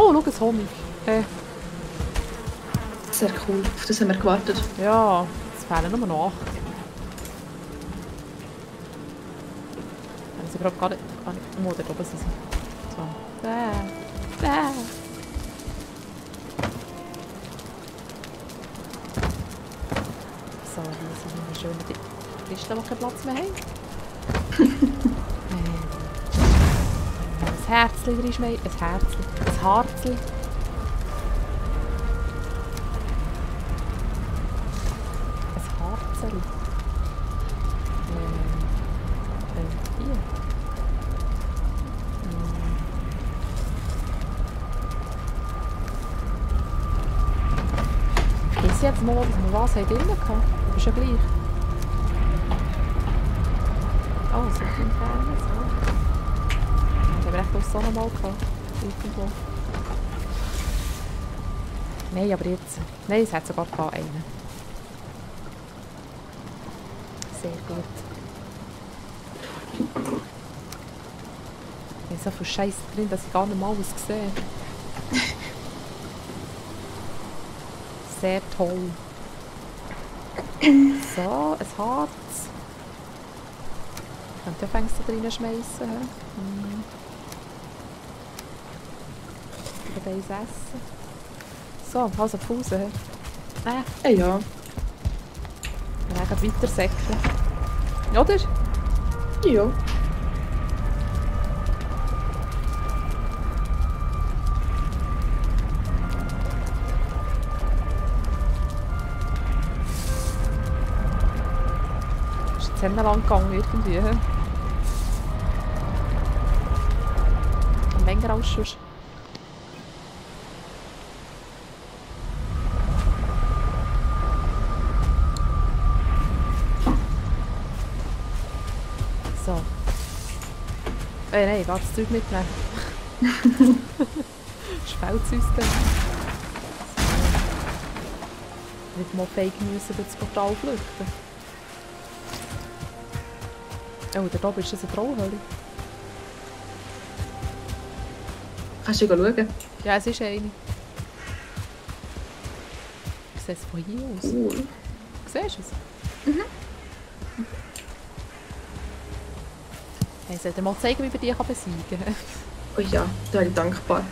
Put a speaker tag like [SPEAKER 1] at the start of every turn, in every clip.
[SPEAKER 1] Oh, schau, ein Honig.
[SPEAKER 2] Sehr cool. Auf das haben wir gewartet.
[SPEAKER 1] Ja, es fehlen nur noch 8. Haben sie gerade gar nicht... Oh, dort oben sind sie. So. So, hier sind wir schön die Kisten, die keinen Platz mehr haben. Ein Herzchen reinschmeißen. Ein Herzchen. Ein Harzchen. Ein Harzchen. Hier. Ist jetzt mal, dass wir was haben drin gehabt? Aber ist ja gleich. Oh, so ein kleines. Das haben wir echt bloß so nochmal gehabt. Irgendwo. Nein, aber jetzt. Nein, es hat sogar gehabt, einen. Sehr gut. Ich habe so viel Scheiß drin, dass ich gar nicht mal alles sehe. Sehr toll. So, ein Harz. Und dann fängst du da reinschmeißen. Ich eins essen. So, also Pause.
[SPEAKER 2] Ja.
[SPEAKER 1] Wir gehen weiter säckeln. Oder?
[SPEAKER 2] Ja.
[SPEAKER 1] Ist jetzt lang gegangen irgendwie. He? Länger als sonst. So. Nein, warte, das Zeug mitnehmen. Schwelzt uns dann. Nicht mal fake müssen durch das Portal flüchten. Oh, da oben ist das eine Trollhöhle.
[SPEAKER 2] Kannst du schauen?
[SPEAKER 1] Ja, es ist eine. Ich sehe es von hier aus.
[SPEAKER 2] Cool.
[SPEAKER 1] Siehst du es? Hey, soll ich dir mal zeigen, wie man die besiegen kann?
[SPEAKER 2] Oh ja, da bin ich dankbar.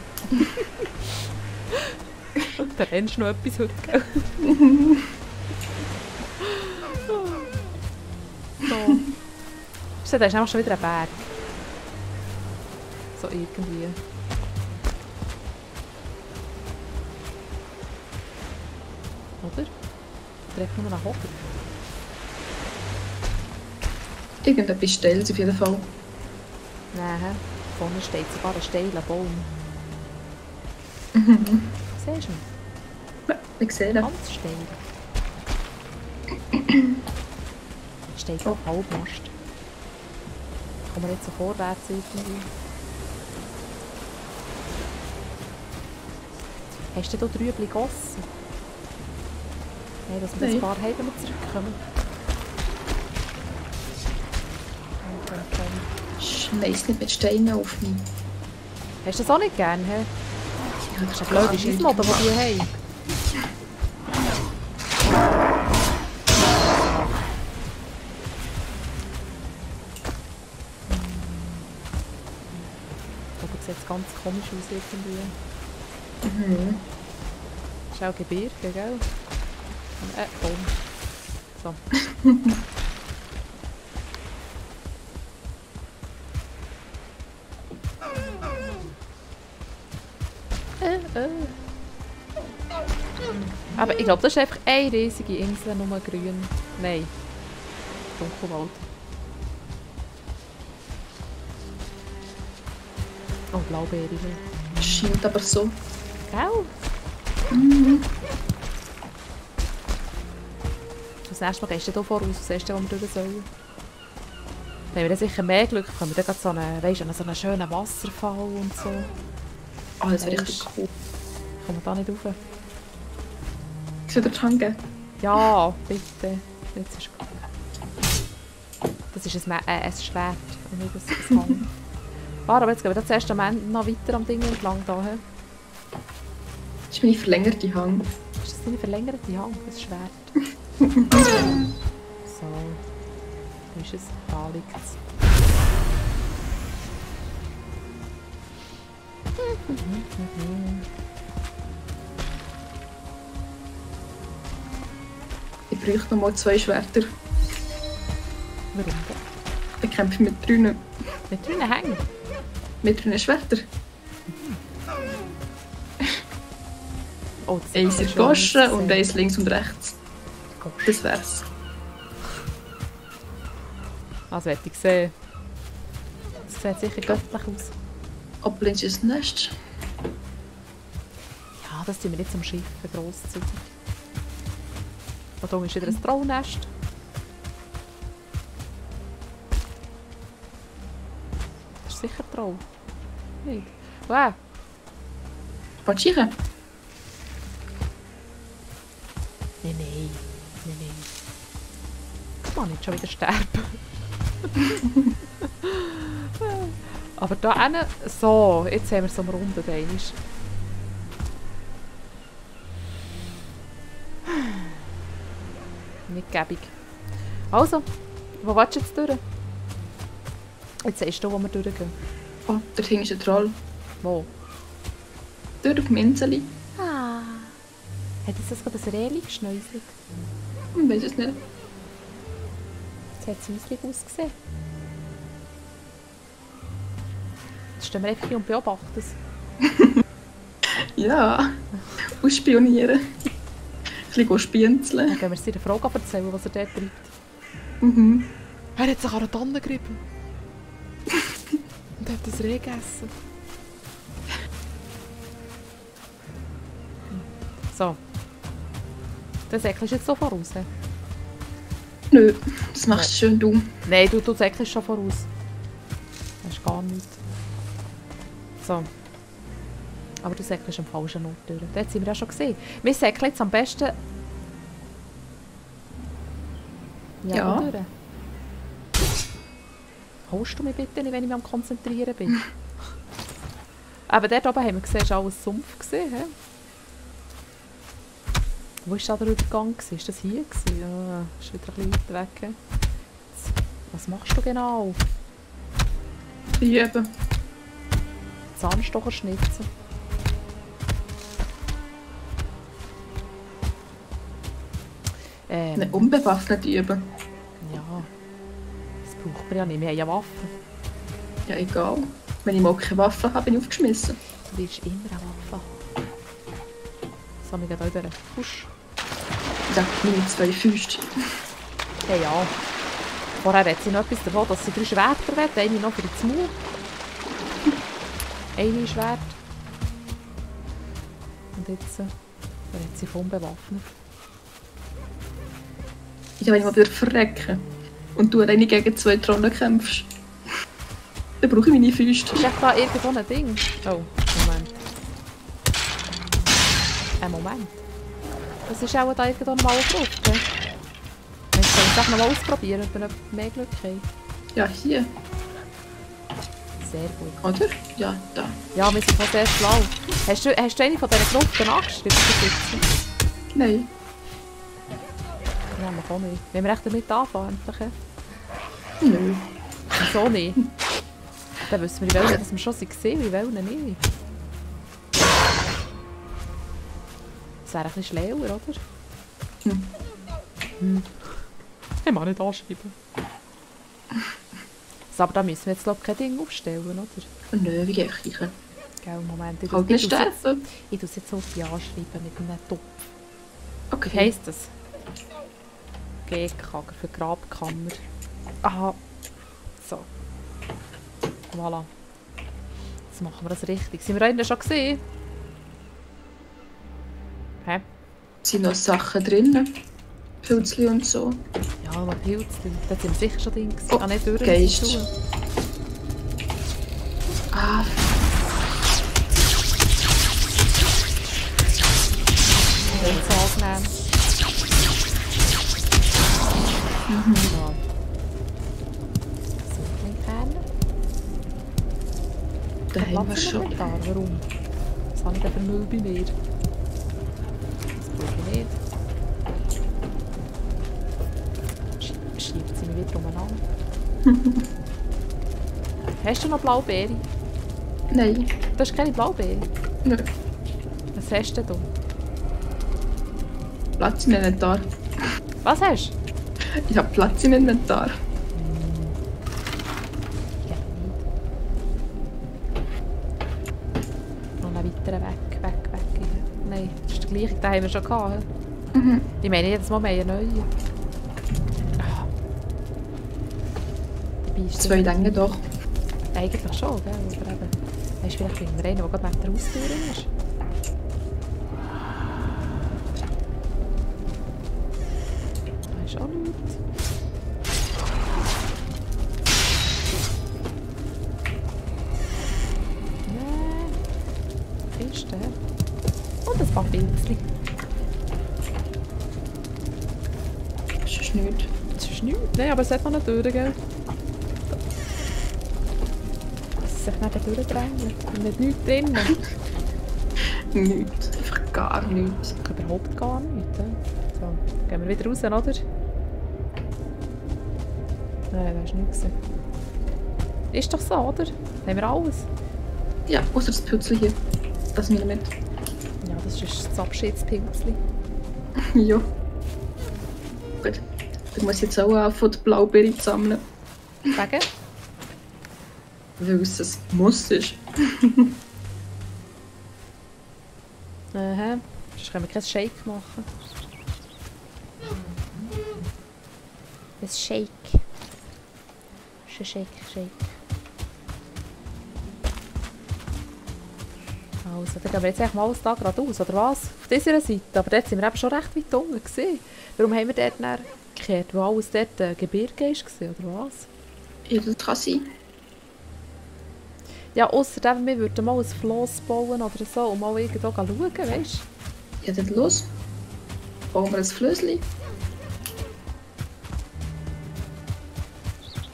[SPEAKER 1] Da rennst du noch etwas heute, gell? So. Da ist nämlich schon wieder ein Berg. So irgendwie. Oder? Direkt nur nach oben.
[SPEAKER 2] Irgendetwas Steiles auf jeden Fall.
[SPEAKER 1] Nein, vorne steht sogar ein steiler Baum. Siehst du ihn?
[SPEAKER 2] Ja, ich sehe das.
[SPEAKER 1] Ganz steil. Steht auf Halbmast. Kommen wir jetzt so vorwärts irgendwie? Hast du da drüben gegossen? Nein, dass wir das Paar haben, wenn wir zurückkommen.
[SPEAKER 2] Schmeiß nicht mit Steinen auf mich.
[SPEAKER 1] Hast du das auch nicht gern, hä?
[SPEAKER 2] Ja,
[SPEAKER 1] Das ist eine blöde Scheissmodde, die die haben. Das sieht jetzt ganz komisch aus irgendwie. Das ist auch Gebirge, gell? Baum. So. Aber ich glaube, das ist einfach eine riesige Insel, nur grün. Nein. Dunkelwald. Oh, Blaubeere.
[SPEAKER 2] Scheint aber so.
[SPEAKER 1] Gell? Das nächste Mal gehst du hier voraus, was siehst du, wo wir durch sollen? Dann haben wir dann sicher mehr Glück, können wir dann so einen, weißt du, so einen schönen Wasserfall und so.
[SPEAKER 2] Ah, das wäre richtig cool.
[SPEAKER 1] Kommen wir da nicht rauf?
[SPEAKER 2] Soll ich dir die Hand geben?
[SPEAKER 1] Ja, bitte. Jetzt ist gut. Das ist ein Schwert und nicht ein Hang. Warte, aber jetzt gehen wir zuerst am Ende noch weiter am Ding entlang. Da, he?
[SPEAKER 2] Das ist meine verlängerte Hand.
[SPEAKER 1] Ist das deine verlängerte Hand, das Schwert? So. Wo ist es? Da liegt es.
[SPEAKER 2] Ich bräuchte noch mal 2 Schwerter.
[SPEAKER 1] Warum denn?
[SPEAKER 2] Ich kämpfe mit 3.
[SPEAKER 1] Mit 3 Hängen?
[SPEAKER 2] Mit 3 Schwertern.
[SPEAKER 1] Oh, das
[SPEAKER 2] Eins in
[SPEAKER 1] ist
[SPEAKER 2] der Gosche
[SPEAKER 1] schon
[SPEAKER 2] und eins links und rechts.
[SPEAKER 1] Gosh.
[SPEAKER 2] Das wär's.
[SPEAKER 1] Also hätte ich gesehen. Das sieht sicher göttlich aus.
[SPEAKER 2] Oblins ist ein Nest.
[SPEAKER 1] Ja, das tun wir nicht zum Schiffen, grosszügig. Und da ist wieder ein Traunest. Das ist sicher Trau. Nicht? Wow.
[SPEAKER 2] Willst du rein?
[SPEAKER 1] Nein, nein. Nein, nein. Ich kann nicht schon wieder sterben. Aber da hinten... So, jetzt haben wir so einen runden Dänisch. Nicht gäbig. Also, wo willst du jetzt durch? Jetzt siehst du, wo wir durchgehen.
[SPEAKER 2] Oh, da hinten ist ein Troll.
[SPEAKER 1] Wo?
[SPEAKER 2] Dort auf dem Inseli.
[SPEAKER 1] Ah. Hat jetzt das gerade ein Rehli geschnäuselt?
[SPEAKER 2] Ich weiß es nicht.
[SPEAKER 1] Jetzt hat es häuslich ausgesehen. Jetzt stehen wir einfach hier und beobachten es.
[SPEAKER 2] Ja. Ausspionieren. Ein bisschen spienzeln.
[SPEAKER 1] Dann gehen wir seiner Frau erzählen, was er dort treibt.
[SPEAKER 2] Mhm.
[SPEAKER 1] Er hat sich an eine Tanne gerieben. Und hat das Reh gegessen. So. Der Säckchen ist jetzt so voraus. He?
[SPEAKER 2] Nö, das machst du schön du.
[SPEAKER 1] Nein, du säckelst schon voraus. Das ist gar nichts. So. Aber du säckelst am falschen Ort durch. Dort sind wir ja schon gesehen. Wir säckeln jetzt am besten...
[SPEAKER 2] Ja.
[SPEAKER 1] Durch. Holst du mich bitte nicht, wenn ich mich am Konzentrieren bin? Aber dort oben haben wir gesehen, es war alles Sumpf. Gewesen, he? Wo war da der Übergang? War das hier? Ja, ist wieder ein bisschen weiter weg. He? Was machst du genau?
[SPEAKER 2] Üben.
[SPEAKER 1] Zahnstocher schnitzen.
[SPEAKER 2] Eine unbewaffnete üben.
[SPEAKER 1] Ja, das braucht man ja nicht. Wir haben ja Waffen.
[SPEAKER 2] Ja, egal. Wenn ich mal keine Waffe habe, bin ich aufgeschmissen.
[SPEAKER 1] Du willst immer eine Waffe haben. So, wir gehen hier durch. Husch.
[SPEAKER 2] Ja, meine 2 Füße.
[SPEAKER 1] Hey, ja. Vorher hat sie noch etwas davon, dass sie 3 Schwerter will. Eine noch für das Maul. Eine Schwert. Und jetzt hat sie voll bewaffnet.
[SPEAKER 2] Ja, wenn ich mal wieder verrecken und du alleine gegen 2 Trollen kämpfst, dann brauche ich meine Füße.
[SPEAKER 1] Ist echt da irgendwo ein Ding? Oh, Moment. Ein Moment. Das ist auch da irgendwo mal drauf, gell? Wir können es noch mal ausprobieren, ob wir noch mehr Glück haben.
[SPEAKER 2] Ja, hier.
[SPEAKER 1] Sehr gut.
[SPEAKER 2] Oder? Ja, da.
[SPEAKER 1] Ja, wir sind fast sehr schlau. Hast du eine von diesen Gruppen angeschrieben?
[SPEAKER 2] Nein.
[SPEAKER 1] Ja, wir auch nicht. Wenn wir echt damit anfangen, endlich.
[SPEAKER 2] Nö.
[SPEAKER 1] Wieso nicht? Dann wissen wir, dass wir schon gesehen haben, wie wollen nicht. Das wäre ein bisschen schlauer, oder? Ich mag nicht anschreiben. So, aber da müssen wir jetzt glaube ich kein Ding aufstellen, oder?
[SPEAKER 2] Nö, wie gehe ich rein?
[SPEAKER 1] Gell, Moment.
[SPEAKER 2] Halt nicht sterben.
[SPEAKER 1] Ich tue es jetzt auf die anschreiben mit einem Topf.
[SPEAKER 2] Okay.
[SPEAKER 1] Wie heisst das? GK für Grabkammer. Aha. So. Voilà. Jetzt machen wir das richtig. Sind wir da schon gesehen? Hä?
[SPEAKER 2] Sind noch Sachen drin? Pilzli und so.
[SPEAKER 1] Ja, aber Pilzli. Da sind wir sicher schon drin.
[SPEAKER 2] Oh,
[SPEAKER 1] Ah, nicht durch.
[SPEAKER 2] Geist. Ah,
[SPEAKER 1] Jetzt angenehm. Ja. So, ein Kern.
[SPEAKER 2] da haben wir schon.
[SPEAKER 1] Da. Warum? Was habe ich denn für Müll bei mir? ich wieder umeinander. Hast du noch Blaubeere?
[SPEAKER 2] Nein.
[SPEAKER 1] Du hast keine Blaubeere?
[SPEAKER 2] Nö.
[SPEAKER 1] Was hast denn du?
[SPEAKER 2] Platz im Inventar.
[SPEAKER 1] Was hast du?
[SPEAKER 2] Ich habe Platz im Inventar.
[SPEAKER 1] Ich glaube nicht. Noch einen weiteren weg. Nein, das ist der gleiche, den haben wir schon gehabt.
[SPEAKER 2] Mhm.
[SPEAKER 1] Ich meine, jedes Mal mehr einen neuen. Ah. Dabei ist
[SPEAKER 2] 2 Länge doch.
[SPEAKER 1] eigentlich schon, gell? Oder eben, weißt du, vielleicht finden wir einen, der gerade neben der Haustür ist. Da ist auch nichts. Nein. Kiste. Und ein paar Pilzchen.
[SPEAKER 2] Das ist nichts.
[SPEAKER 1] Das ist nichts. Nein, aber es hat noch eine Tür, gell? Dass es sich neben der Tür drängt. Und nicht nichts drinnen.
[SPEAKER 2] Nichts. Einfach gar nichts.
[SPEAKER 1] Überhaupt gar nichts. So, gehen wir wieder raus, oder? Nein, das ist nichts. Ist doch so, oder? Haben wir alles?
[SPEAKER 2] Ja, außer das Pützchen hier. Das nehme ich mit.
[SPEAKER 1] Ja, das ist das Abschiedspilzchen.
[SPEAKER 2] Ja. Gut. Dann muss ich jetzt auch von der Blaubeere sammeln.
[SPEAKER 1] Wegen?
[SPEAKER 2] Weil es ein Muss ist.
[SPEAKER 1] Aha. Sonst können wir keinen Shake machen. Ein Shake. Das ist ein Shake. Also, dann gehen wir jetzt eigentlich mal alles da geradeaus, oder was? Auf dieser Seite. Aber dort sind wir eben schon recht weit unten gewesen. Warum haben wir dort dann gekehrt? Wo alles dort Gebirge war, oder was?
[SPEAKER 2] Ja, das kann sein.
[SPEAKER 1] Ja, außerdem, wir würden mal ein Floss bauen oder so und mal irgendwo schauen, weißt du?
[SPEAKER 2] Ja, dann los. Bauen wir ein Flößchen.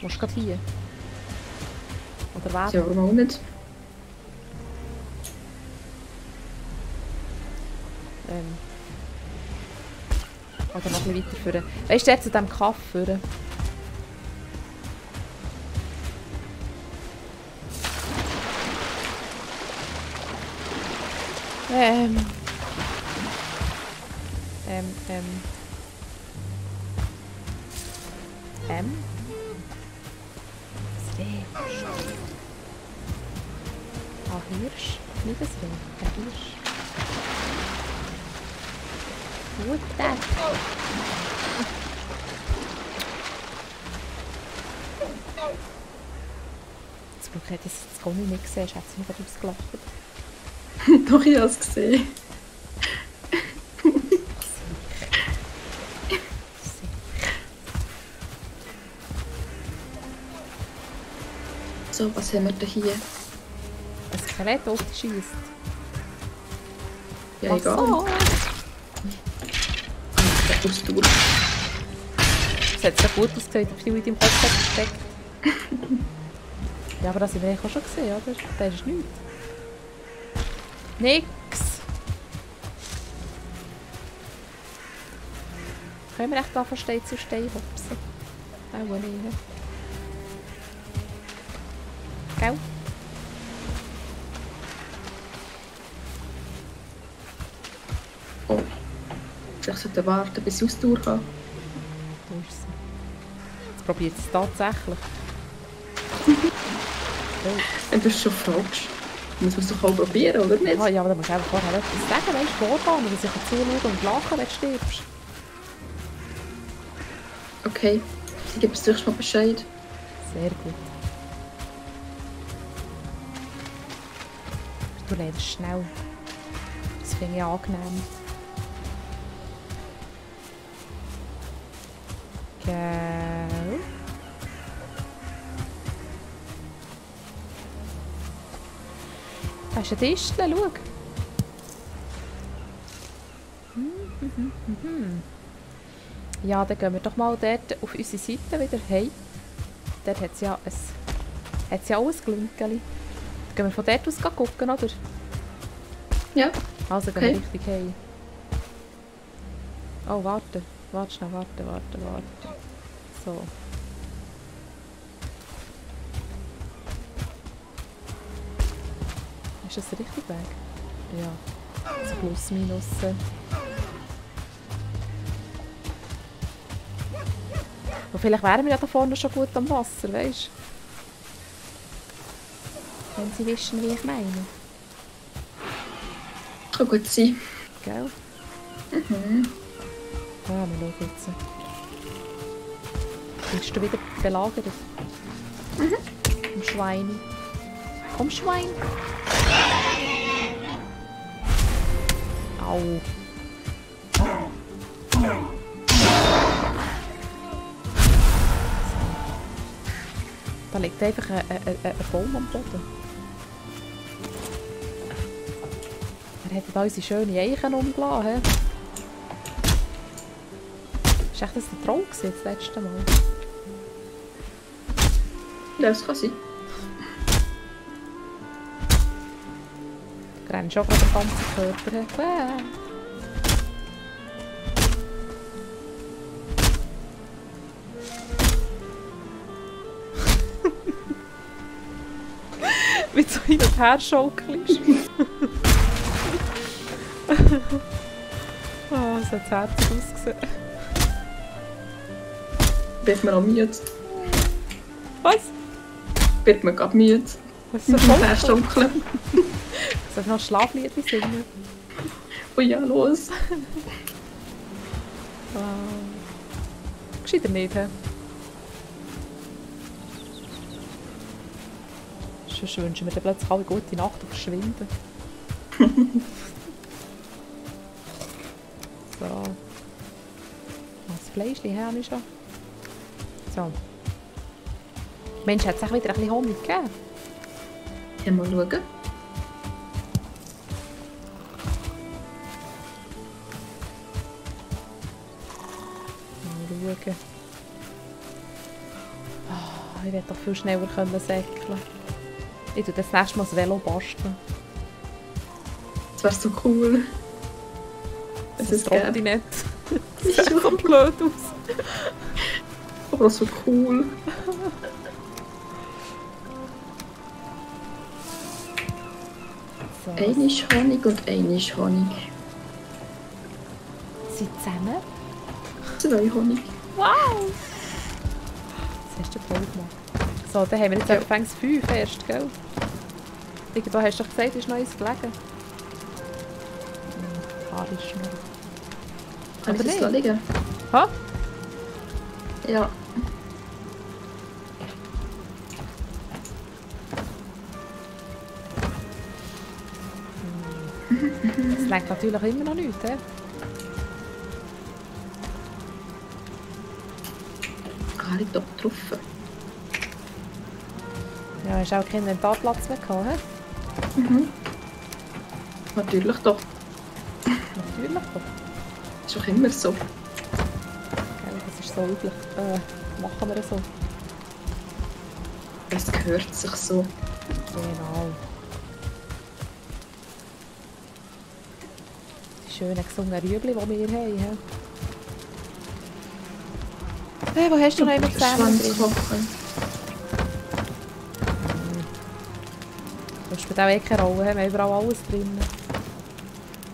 [SPEAKER 1] Musst du gerade hier? Oder wer?
[SPEAKER 2] Ja, warum auch nicht?
[SPEAKER 1] Oder noch ein bisschen weiter führen. Weißt du, jetzt zu diesem Kaff führen? Was redest du? Ah, Hirsch? Nicht ein Reh, ein Hirsch. Gut, Zum Glück hätte ich das Conny nicht gesehen, hätte sie mich gerade ausgelacht.
[SPEAKER 2] Doch, ich habe es gesehen. So, was haben wir denn hier?
[SPEAKER 1] Ein Skelett aufschießt.
[SPEAKER 2] Ja, egal.
[SPEAKER 1] So.
[SPEAKER 2] Der Ausdauer.
[SPEAKER 1] Das hat sehr gut ausgesehen, wie du in deinem Kopf hast gesteckt. Ja, aber das haben wir eigentlich auch schon gesehen, oder? Da ist nichts. Nix. Können wir echt da von Stein zu Stein hopsen? Auch nicht. Gell?
[SPEAKER 2] Oh. Ich sollte warten, bis ich Ausdauer habe.
[SPEAKER 1] Wo ist sie? Jetzt probiert sie es tatsächlich. Oh.
[SPEAKER 2] Wenn du es schon fragst, muss man es doch auch probieren, oder nicht?
[SPEAKER 1] Ah, ja, aber dann musst du einfach vorher etwas sagen, weißt du, vorgehen, dass ich zuschauen und lachen, wenn du stirbst.
[SPEAKER 2] Okay, ich gebe es dir mal Bescheid.
[SPEAKER 1] Sehr gut. Du lernst schnell. Das finde ich angenehm. Gell? Da ist ein Tischchen, schau. Ja, dann gehen wir doch mal dort auf unsere Seite wieder. Hey, dort hat es ja auch ein Glünkeli. Dann gehen wir von dort aus gucken, oder?
[SPEAKER 2] Ja.
[SPEAKER 1] Also gehen
[SPEAKER 2] Okay.
[SPEAKER 1] wir richtig hey. Oh, warte. Warte schnell, warte. So. Ist das der richtige Weg? Ja. Also plus, minus. Und vielleicht wären wir ja da vorne schon gut am Wasser, weißt du? Wenn sie wissen, wie ich meine.
[SPEAKER 2] Kann gut sein.
[SPEAKER 1] Gell?
[SPEAKER 2] Mhm.
[SPEAKER 1] Ja, wir schauen jetzt. Bist du wieder belagert?
[SPEAKER 2] Mhm.
[SPEAKER 1] Komm, Schweini. Komm, Schwein. Au. Da liegt einfach ein Baum am Boden. Er hat da unsere schönen Eichen umgelassen. He? Ist echt das der Troll gewesen, das letzte Mal?
[SPEAKER 2] Ja, das kann sein.
[SPEAKER 1] Du rennst schon gerade den ganzen Körper. He? Wie du so hin und her schaukelst. Oh, so hat das Herz ausgesehen.
[SPEAKER 2] Wird man auch müde.
[SPEAKER 1] Was?
[SPEAKER 2] Wird man gerade müde.
[SPEAKER 1] Was ist so
[SPEAKER 2] Mit
[SPEAKER 1] voll?
[SPEAKER 2] schaukeln.
[SPEAKER 1] Soll ich noch Schlaflieder singen?
[SPEAKER 2] Oh ja, los.
[SPEAKER 1] Gescheiter nicht, he? Sonst wünschen wir dir plötzlich alle gute Nacht und verschwinden. So. Das Fleischchen habe ich schon. So. Mensch, hat es auch wieder ein bisschen Honig gegeben?
[SPEAKER 2] Ja, mal schauen.
[SPEAKER 1] Mal schauen. Oh, ich werde doch viel schneller säckeln können. Ich tue das nächste Mal das Velo basteln.
[SPEAKER 2] Das wäre so cool. Das ist
[SPEAKER 1] geht
[SPEAKER 2] geil.
[SPEAKER 1] nicht.
[SPEAKER 2] Das
[SPEAKER 1] Das sieht so blöd aus.
[SPEAKER 2] Aber auch so cool.
[SPEAKER 1] So,
[SPEAKER 2] Ein ist Honig und ein ist Honig.
[SPEAKER 1] sie zusammen.
[SPEAKER 2] 2 Honig.
[SPEAKER 1] Wow! Das hast du toll gemacht. So, dann haben wir jetzt
[SPEAKER 2] Ja.
[SPEAKER 1] angefangen 5 erst, gell? Irgendwo hast du doch gesagt, ist noch eins gelegen. Haar ist noch.
[SPEAKER 2] Kann ich
[SPEAKER 1] Aber
[SPEAKER 2] das
[SPEAKER 1] nicht.
[SPEAKER 2] liegen?
[SPEAKER 1] Ha?
[SPEAKER 2] Ja.
[SPEAKER 1] Das lenkt natürlich immer noch nichts, he?
[SPEAKER 2] Liegt doch drauf.
[SPEAKER 1] Ja, hast auch keinen Inventarplatz mehr gehabt, he?
[SPEAKER 2] Mhm. Natürlich doch.
[SPEAKER 1] Natürlich doch.
[SPEAKER 2] Ist doch immer so.
[SPEAKER 1] Gell, das ist so üblich. Machen wir so.
[SPEAKER 2] Es gehört sich so.
[SPEAKER 1] Genau. Die schönen gesungenen Rüebli, die wir haben. He? Hey, wo hast du noch immer Zähne
[SPEAKER 2] Schwanz
[SPEAKER 1] drin?
[SPEAKER 2] kochen.
[SPEAKER 1] Das spielt auch eh keine Rolle, haben wir haben überall alles drin.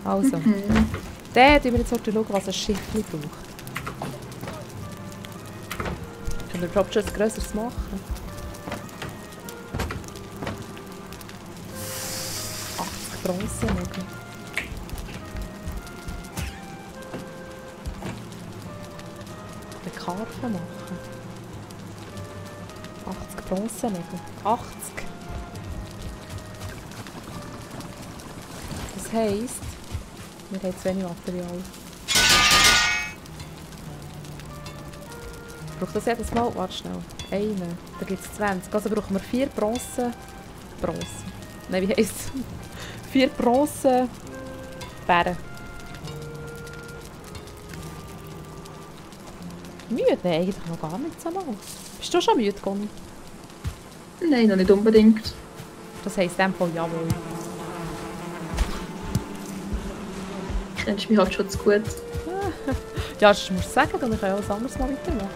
[SPEAKER 1] Also,
[SPEAKER 2] Mhm.
[SPEAKER 1] dann schauen wir jetzt schauen, was ein Schiffchen braucht. Können wir überhaupt schon etwas Grösseres machen? 80 Bronzenägel. Eine Karpfen machen. 80 Bronzenägel. 80. Das heisst, wir haben zu wenig Material. Braucht das jedes Mal? Warte schnell. Einen. Da gibt es 20. Also brauchen wir 4 Bronze. Nein, wie heisst es? 4 Bronze. Bären. Müde? Nein, eigentlich noch gar nicht so lang. Bist du schon müde, Conny?
[SPEAKER 2] Nein, noch nicht unbedingt.
[SPEAKER 1] Das heisst in dem Fall jawohl.
[SPEAKER 2] Kennst mich halt schon zu gut.
[SPEAKER 1] Ja, das musst du sagen, dann kann ich auch was anderes mal weitermachen.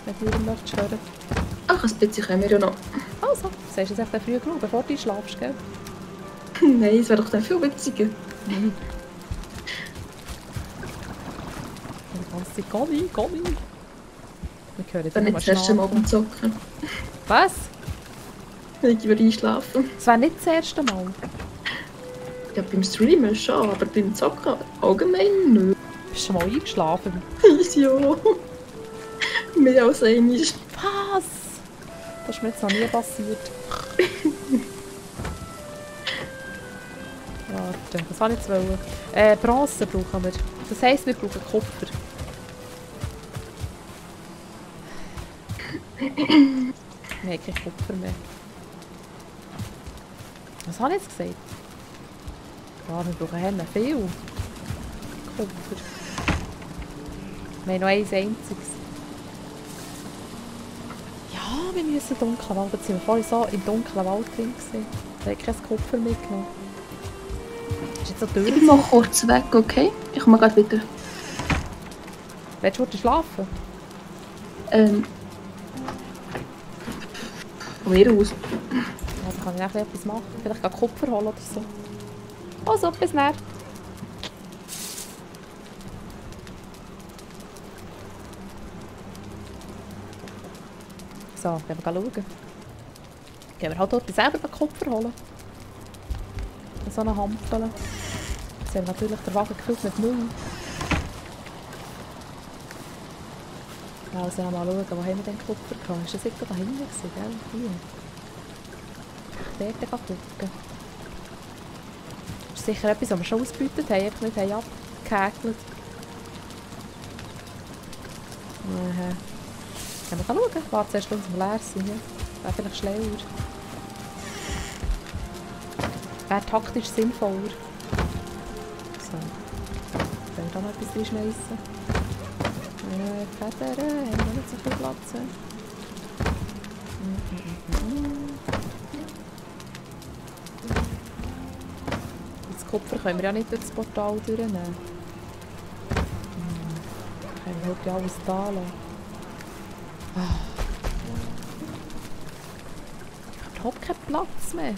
[SPEAKER 1] Wenn du irgendwas hören.
[SPEAKER 2] Ach, ein bisschen können wir ja noch.
[SPEAKER 1] Also. Sagst du das echt früh genug, bevor du schlafst, gell?
[SPEAKER 2] Nein, es wäre doch dann viel witziger.
[SPEAKER 1] Die ganze Zeit, Goni. Wir hören
[SPEAKER 2] Dann
[SPEAKER 1] nur
[SPEAKER 2] nicht das erste Mal beim
[SPEAKER 1] schnarchen.
[SPEAKER 2] Zocken.
[SPEAKER 1] Was?
[SPEAKER 2] Wenn ich würde einschlafen.
[SPEAKER 1] Das wäre nicht das erste Mal.
[SPEAKER 2] Ja, beim Streamen schon, aber beim Zocken allgemein nicht.
[SPEAKER 1] Bist du schon mal eingeschlafen?
[SPEAKER 2] Ja. Mehr als einmal.
[SPEAKER 1] Was? Das ist mir jetzt noch nie passiert. Warte, was wollte ich jetzt wollen? Bronze brauchen wir. Das heisst, wir brauchen Kupfer. Wir haben kein Kupfer mehr. Was habe ich jetzt gesagt? Ja, wir brauchen viel Kupfer. Wir haben noch eins einziges. Ja, wir müssen in den dunklen Wald. Jetzt sind wir vorhin so im dunklen Wald drin gewesen. Da habe ich kein Kupfer mitgenommen. Ist jetzt so
[SPEAKER 2] Ich
[SPEAKER 1] durch.
[SPEAKER 2] bin mal kurz weg, okay? Ich komme gerade wieder.
[SPEAKER 1] Willst du heute schlafen?
[SPEAKER 2] Von mir aus.
[SPEAKER 1] Also kann ich auch etwas machen. Vielleicht gehen Kupfer holen oder so. Also, bis dann. So, gehen wir schauen. Gehen wir halt dort selber Kupfer holen. So eine Hampel. Jetzt haben wir natürlich den Wagen gefüllt mit Müll. Also mal schauen, wo haben wir denn Kupfer gehabt? Ist das irgendwo da hinten gewesen, gell? Hier. Dort gucken. Das ist sicher etwas, was wir schon ausgebeutet haben, einfach nicht haben abgehäkelt. Können wir schauen? Warte zuerst, bis wir leer sind. Wäre vielleicht schlauer. Wäre taktisch sinnvoller. So. Können wir da noch etwas reinschmeissen? Federn, haben wir nicht so viel Platz. Das Kupfer können wir ja nicht durch das Portal durchnehmen. Können wir heute alles da lassen. Ich habe überhaupt keinen Platz mehr.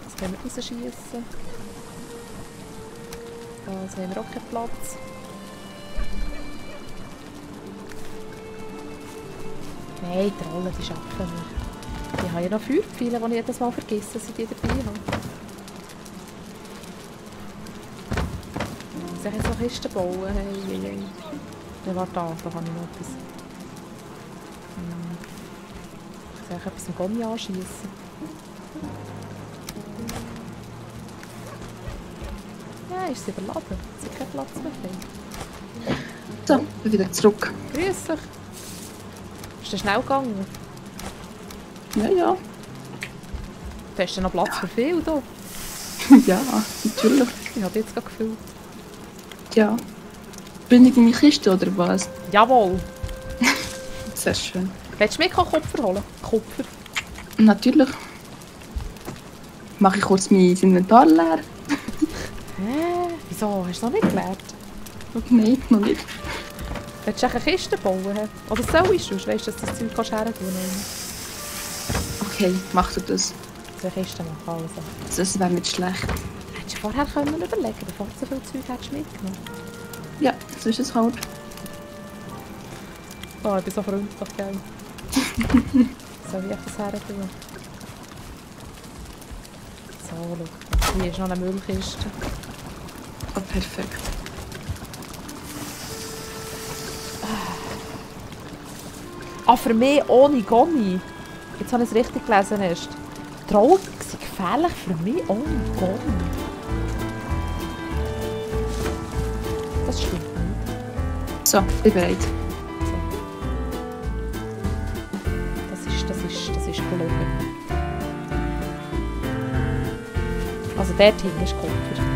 [SPEAKER 1] Das können wir rausschiessen. Da haben wir auch keinen Platz. Nein, die Rollen, die schaffen wir. Ich habe ja noch Feuerpfeile, die ich jedes Mal vergesse, dass ich die dabei habe. Soll ich jetzt noch Kisten bauen? Hey. Ja, warte, da habe ich noch etwas. Soll ich etwas mit Gommi anschiessen? Ja, ist sie überladen. Sie hat keinen Platz mehr.
[SPEAKER 2] So, bin wieder zurück.
[SPEAKER 1] Grüß dich. Ist das schnell gegangen?
[SPEAKER 2] Ja.
[SPEAKER 1] Du hast ja noch Platz für viel hier.
[SPEAKER 2] Ja, natürlich.
[SPEAKER 1] Ich habe jetzt gerade gefüllt.
[SPEAKER 2] Ja. Bin ich in meine Kiste oder was?
[SPEAKER 1] Jawohl.
[SPEAKER 2] Sehr schön.
[SPEAKER 1] Willst du mir keinen Kupfer holen? Kupfer?
[SPEAKER 2] Natürlich. Mache ich kurz mein Inventar leer?
[SPEAKER 1] Hä? Wieso? Hast du noch nicht gelernt?
[SPEAKER 2] Nein, noch nicht.
[SPEAKER 1] Willst du eine Kiste bauen? Oder sollst du? Weißt du, dass das Zeug kannst her tun?
[SPEAKER 2] Okay, mach du das.
[SPEAKER 1] So eine Kiste machen, also.
[SPEAKER 2] Das wäre nicht schlecht.
[SPEAKER 1] Hättest du vorher können überlegen, bevor du so viel Zeug hättest mitgenommen?
[SPEAKER 2] Ja, so ist es halt.
[SPEAKER 1] Oh, ich bin so freundlich, gell? Soll ich das her tun? So, schau. Hier ist noch eine Müllkiste.
[SPEAKER 2] Oh, perfekt.
[SPEAKER 1] Ah, für mich ohne Gommi. Jetzt habe ich es richtig gelesen erst. Drogen sind gefährlich für mich ohne Gommi. Das stimmt nicht.
[SPEAKER 2] So, bin bereit.
[SPEAKER 1] Das ist gelogen. Also dort hinten ist Kupfer.